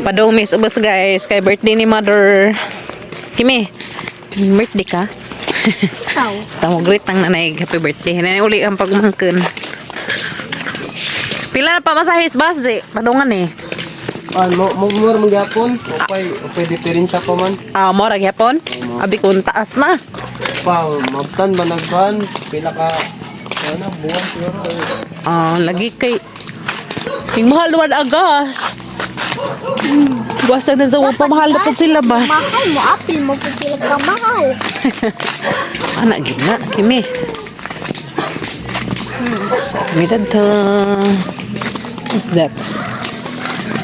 Padong miss ubos, guys, kay birthday ni mother. Kimi, birthday ka? Ikaw. Tamo greet ang nanay, happy birthday. Nanay uli ang pagmangkon. Pila na pa masahis bus, di? Padungan eh. Ah, mo mo mo mo gyapon. Upay upay diferensya pa man. Ah, mo ra gyapon. Abi kun taas na. Pa mabtan ba nagkuan pila ka ano buwan siguro. Ah, lagi kay King mahal naman agas. Basta na sa pamahal na po sila ba? Mahal mo, apil mo po sila ka mahal. Anak gid na, Kimi. So, kami dito. What's that?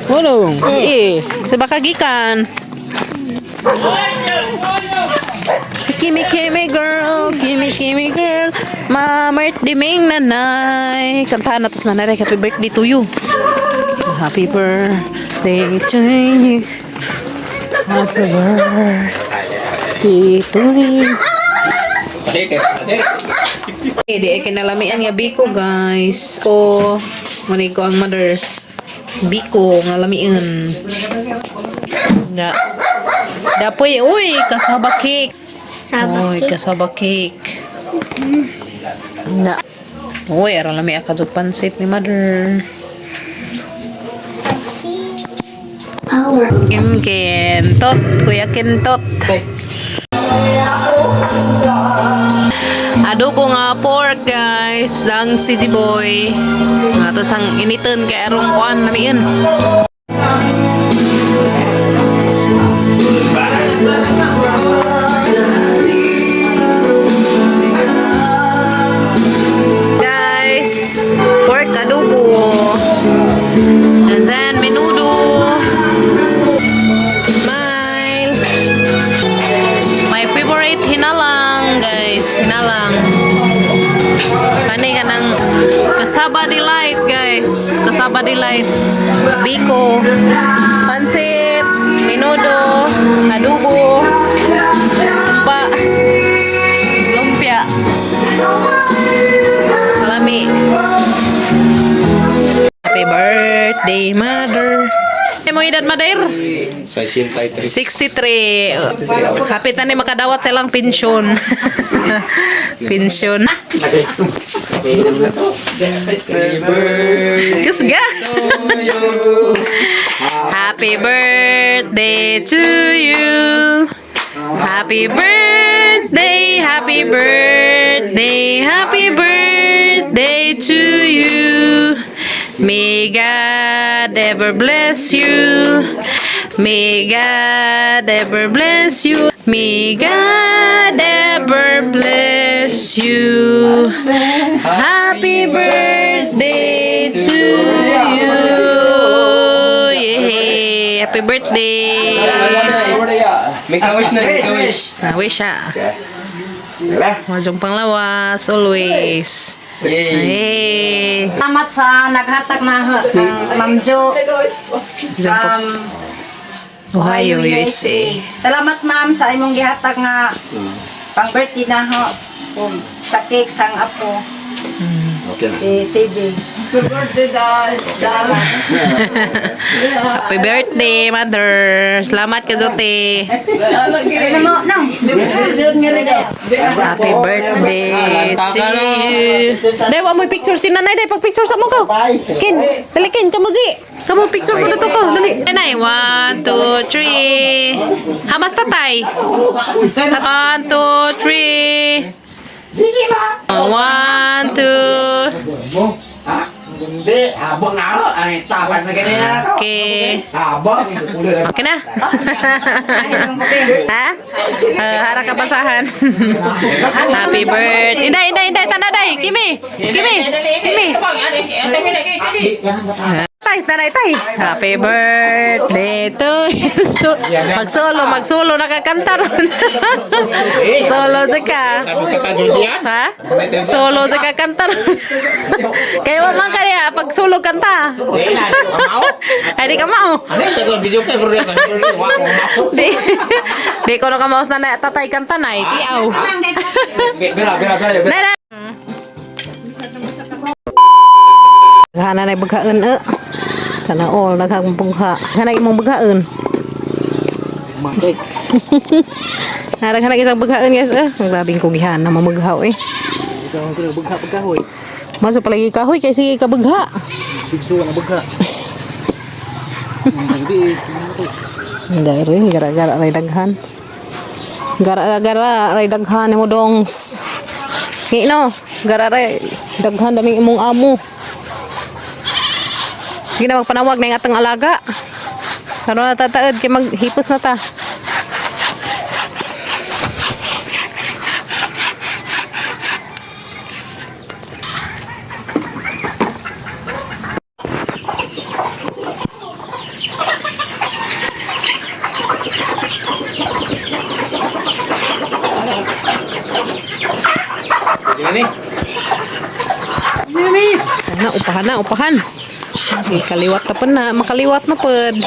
Wala. Eh, sa baka gikan. Si Kimi Kimi girl, Kimi Kimi girl, ma birthday ming nanay. Kantahan na tos nanay, happy birthday to you. Happy birthday to you. Happy birthday to you. Eh, di ay kinalamian nga biko, guys. Ko, muna ko ang mother. Biko, nga lamian. Da. Dapoy, uy, kasaba cake. Saba Uy, cake. kasaba cake. Na. Uy, aron lami ka pansit ni mother. Power. Kim Kentot, Kuya Kentot. Adobo nga pork, guys, lang si Boy. Nga to sang initon kay arong kuan lamiin. Guys, pork adobo. And then menudo. Smile. My favorite hinalang, guys. Hinalang. Kani ka ng Kasaba Delight, guys. Kasaba Delight. Biko. Pansit. Menudo. Adobo. Pa. Lumpia. Lami. Happy birthday, mother. Ay, mo edad, mother? Sa 63. 63. Happy ta ni makadawat sa ilang pensyon. Pensyon. Kusga. Happy birthday to you. Happy birthday, happy birthday, happy birthday to you. May God ever bless you. May God ever bless you. May God ever bless you. Happy birthday to you. Yay! Happy birthday! Make a wish na, make a wish. Ah, wish ah. Majong panglawas, always. Yay. Hey! Salamat sa naghatag na ang Ma'am Jo Diyan po. from Ohio, USA. Salamat, ma'am, sa imong gihatag nga pang birthday na ho sa cake sang apo. Okay na. Si CJ. Happy birthday, Dad. Salamat. Happy birthday, mother! Salamat ka, Zote! Ano mo? No. Happy birthday to you! Day, wa mo picture si nanay, day. Pag-picture sa mo ko. Kin, dali Kin, kamo Ji. Kamo picture mo dito ko. Dali. Nanay, one, two, three. Hamas tatay. One, two, three. One, two. Hindi, habang na ako. Ay, tapat na ganyan na to. Okay. Habang. Okay na. Ha? Hara ka basahan. Happy birthday. Inday, inday, inday. Tanaw, day. Kimi. Kimi. Kimi. Tay, nanay, tay. Happy birthday to you. So, magsolo, magsolo, nakakanta ron. Solo dyan ka. Ha? Solo dyan ka kanta ron. Kaya wa man kaya pag solo kanta. Ay, di ka mao. Di, di ko na kamaos na na tatay kanta na eh. Tiaw. Bera, bera, bera. Nay, nay. Sana na baghaan eh. Sana all daghang bugha. Kana imong bughaon. Matay. Daghan isang bughaon, guys. Eh, ang grabing kugihan na mamughaw eh. Ikaw ang kuno bugha pagkahoy. Maso palagi kahoy kay sige ka bugha. Bidyo na bugha. Hindi. Hindi rin, gara-gara ray daghan. Gara-gara ray daghan mo dongs. Ngino, gara ray daghan daning imong amo. Sige na magpanawag na yung atang alaga. Karon na tataod kay maghipos na ta. Sige ni. Na, upahan na, upahan. Okay, kaliwat na pa na, makaliwat na pod.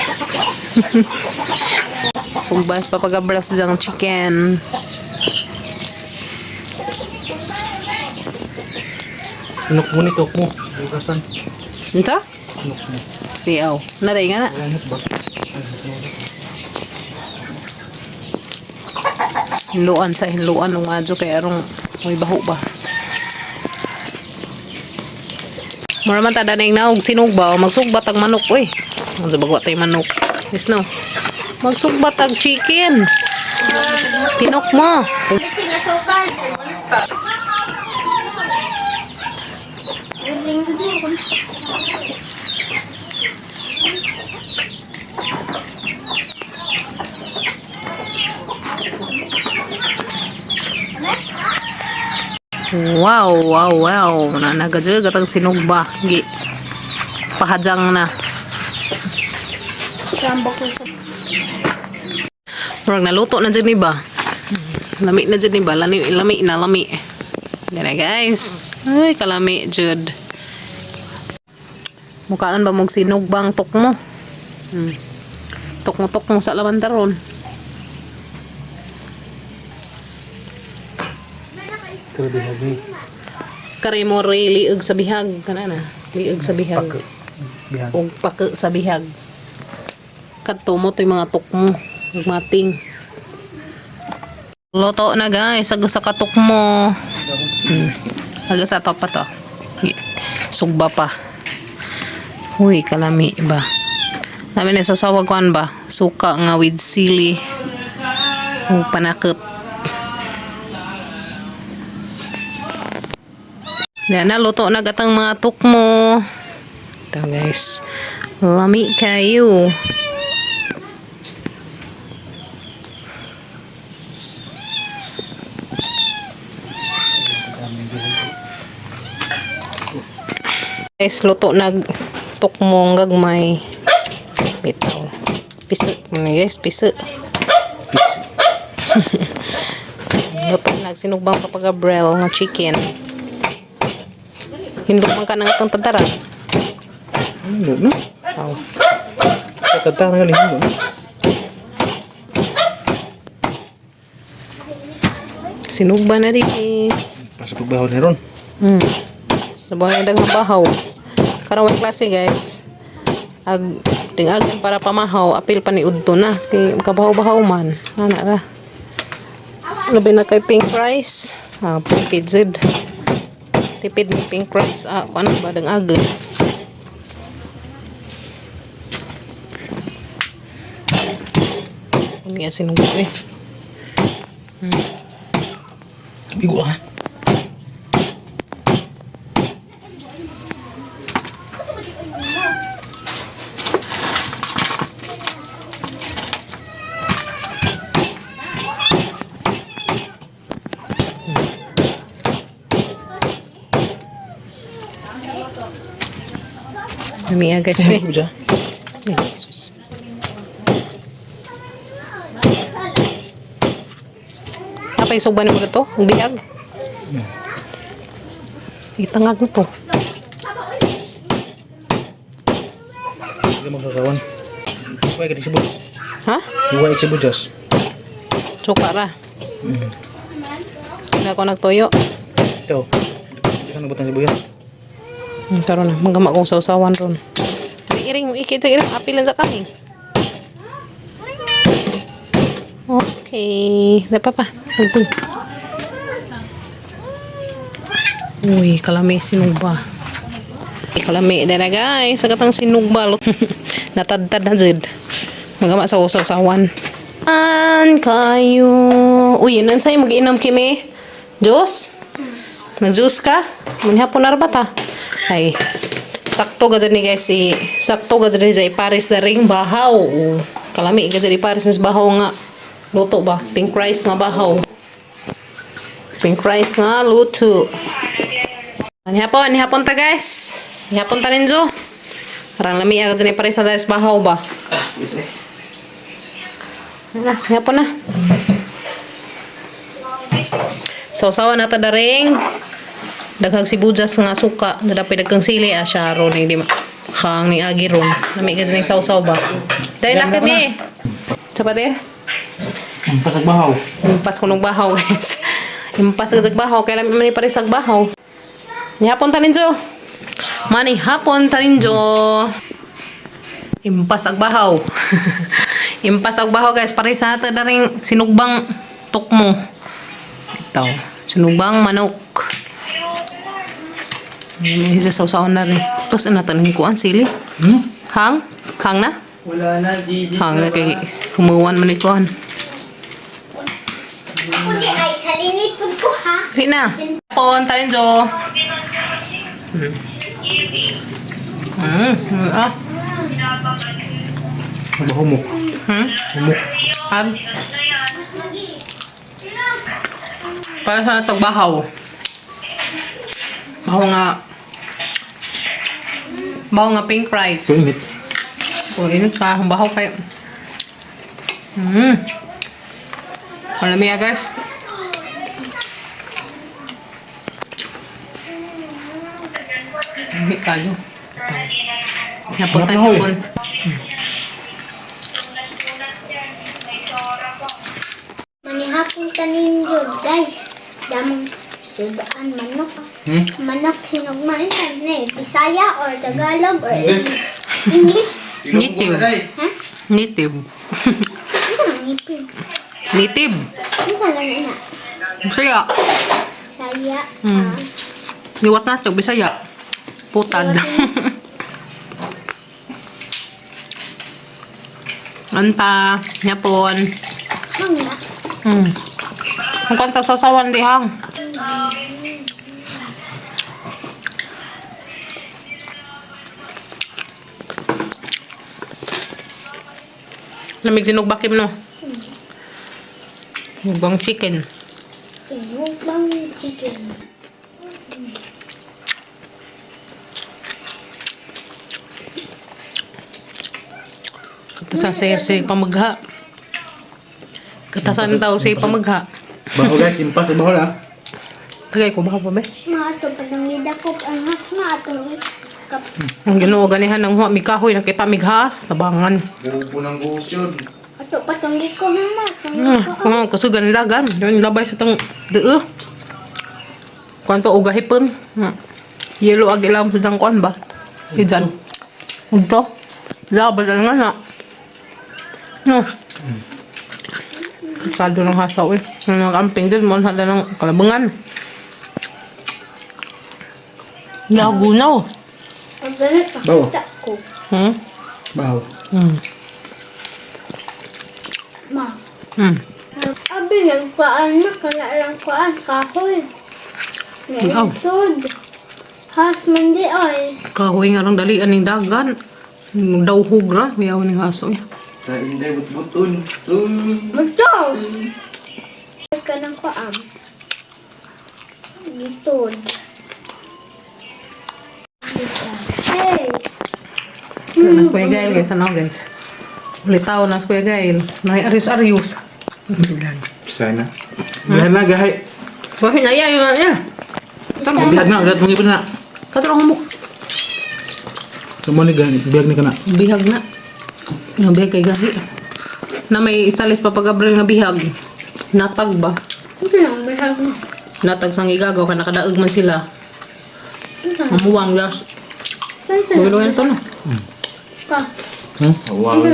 Sumbas papagabras diyang chicken. Inok mo ni tok mo. Bukasan. Ito? Diaw. Naray nga na. Ba? Hinluan sa hinluan ng adyo kay arong may baho ba. Mura man ta daning naog sinugba o magsugba tag manok oy. Ang bagwa tay manok. Yes no. Magsugba tag chicken. Tinok mo. Sinasukar. Wow. Nanagadyo gatang sinugba. Gi pahajang na. Murag naluto na dyan ni ba? Lami na dyan ni ba? Lami, lami na, lami. Yan na guys. Ay, kalami, jud. Mukhaan ba mong sinugbang tok mo? Hmm. Tok mo sa laman taron. Pero bihag ni. Kare mo rin lieg sa bihag. Kana na. Lieg sa bihag. Bihag. Og pake sa bihag. Kadto mo to'y mga tukmo. Ug mating. Luto na guys, aga sa katok mo. Aga sa to pa to. Sugba pa. Uy, kalami ba. Namin na sasawag kuan ba? Suka nga with sili. O panakot. Yan na, luto na gatang mga tukmo. Ito guys. Lami kayo. Guys, luto nag tukmong gagmay. Bitaw. Piso. Ano guys, piso. Luto nag sinugbang papagabrel nga chicken. Hindog man ka ng atong tadara. Ano no? Aw. Tata na galing no. Sinugba na rin guys. Pasa pagbaho na ron. Sabaw na daghang bahaw. Karon way klase guys. Ag tingag para pamahaw, apil pa ni udto na kay kabahaw-bahaw man. Ana ra. Labi na kay pink rice. Ah, tipid zid. Tipid ni pink rice. Ah, kuan ba dang aga. Ano nga sinugba eh. Bigo ha. Lami ah, guys. Eh. Buja. Ay, Jesus. Apa yung sugba mo to? Ang bihag? Itangag mo to. Hindi mo sasawan. Huwag ka sibo. Ha? Huwag ka sibo jas. Suka ra. Hindi ako nagtuyo. Ikaw. Hindi ka nabutang sibuyas. Karon na, manggama kong sausawan ron. Iring, ikit sa iring. Apil lang sa kami. Okay. Na papa. Tugtog. Uy, kalami sinugba. Kalami na na guys. Sa katang sinugba. Natadtad na jud. Magama sa usaw-sawan. An kayo. Uy, yun sa'yo mag-inom kimi. Juice? Nag-juice ka? Manihapon na ba ta? Ay, sakto ga ni guys si sakto ga ni jay Paris na ring bahaw. Kalami ga ni Paris nis bahaw nga luto ba? Pink rice nga bahaw. Pink rice nga luto. Nihapon, nihapon ta guys. Nihapon ta ninjo. Arang lami aga ni Paris na guys bahaw ba? Na, nihapon na. Sausawan na ta daring. Daghang sibuyas nga suka, nadapay daghang sili ah siya ron ni di ma. Hang ni agi ron. Lami kasi ning sausaw ba. Dahil na kami. Sapater? Impas ang bahaw. Impas ko nung bahaw guys. Impas sa bahaw kay lami man ni pares ag bahaw. Ni hapon ta ninjo. Mani hapon ta ninjo. Impas ag bahaw. Impas ag bahaw guys, pares sa ato daring sinugbang tukmo. Ito, sinugbang manok. May isa sausawan na rin. Tapos ano tanin ko ang sili? Hmm? Hang? Hang na? Wala na, Gigi. Hang na kay kumuwan man ito. Kundi ay salinipod ko ha. Rina. Pon, talinjo. Ah. Humok. Hmm? Humok. Ag. Para sa tagbahaw. Bahaw nga. Bahaw nga pink rice. Init. O, init ka. Ang bahaw kayo. Alam niya, guys. Hindi kayo. Napon tayo, Sarap na, napon. Manihapon ta ninyo guys. Damang sudaan manok. Hmm? Manok sinugma na eh. Bisaya or Tagalog or English. English? Native. Ha? Native. Ano ang ngipin? Native. Ano sa na? Bisaya. Bisaya. Hmm. Ah. Liwat na ito, Bisaya. Putad. Anta, nyapon. Hangga. Ang kanta sa sawan dihang. Lamig sinugbakim no. Sinubang chicken. Sinubang chicken. Katasan sa si pamagha. Katasan daw si pamagha. Bahaw guys, impas ang bahaw ah. Tagay ko baka pa ba? Maato pa nang gidakop ang hak maato kap Ang Ginoo ganihan ng huwa mikahoy nakita mighas tabangan. Bubo ng buhok yun. ato pa tong giko mama tong giko. Kung kasugan lagan, yun labay sa tang deo. Kwanto uga hipon. Yelo ag ilam sa tang kuan ba? Hijan. Ugto. Labay nga na. No. Kado ng hasaw eh. Nang amping din mo hala ng kalabangan. Nagunaw. Ang ganit Bawa. pakita ko. Bahaw. Ma. Abi nagkuan na kala lang kuan kahoy. Ikaw. Ngayon. Has man di oy. Kahoy nga lang dali aning dagan. Dawhog ra, yaw ning haso eh. Sa inday butbutun. Tun. Magtaw. Ka ng kuan. Gitod. Hey. Nas Kuya Gail, guys. Tanaw, guys. Ulitaw nas Kuya Gail. Nay arius-arius. Sana. Bihag na, gahay. Bakit na iya, yun na iya. Bihag na, ulat mong ipon na. Katurang humok. Sumo ni gahay, bihag ni ka na. Bihag na. Yung bihag kay gahi. Na may isalis pa pag Gabriel nga bihag. Natag ba? Ito lang bihag mo. Natag sang igagaw ka nakadaog man sila. Amuwang las. Ito Bagay ito na. Pa. Wow.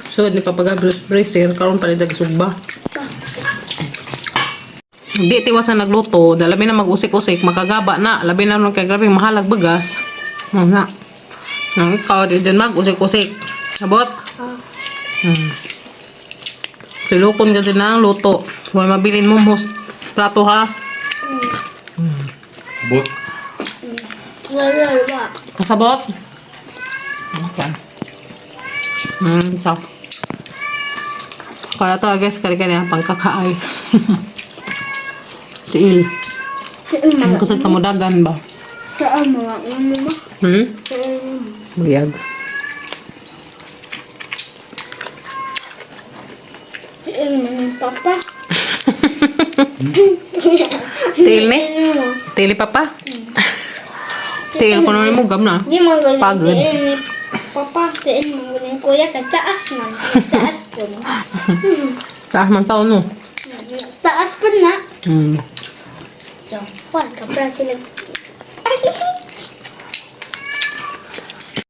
Sugod ni Papa Gabriel freezer karon pa ni sugba. Di tiwasan nagluto, da labi na mag-usik-usik, makagaba na, labi na nung kay grabe mahalag bagas. Ano na. Nang ikaw di din mag-usik-usik. Abot? Pilukon kasi na ang luto. Wala mabilin mo mo plato ha. Bot. Wala, wala. Kasabot? Okay. So. Kaya to guys, kaya kaya pangkakaay. Tiil. Ang kusog tamudagan ba? Saan mo? Ano ba? Hmm? Saan mo? Buyag. Saan mo ng papa? Tiil ni? Tiil ni papa? Tiil ko na mo gam na. Di mo galing Pagod. tiil ni papa. Tiil mo galing kuya. Sa taas man. Sa taas po. Taas man tao no. Taas po na. Hmm. So, kuwan ka pra sila.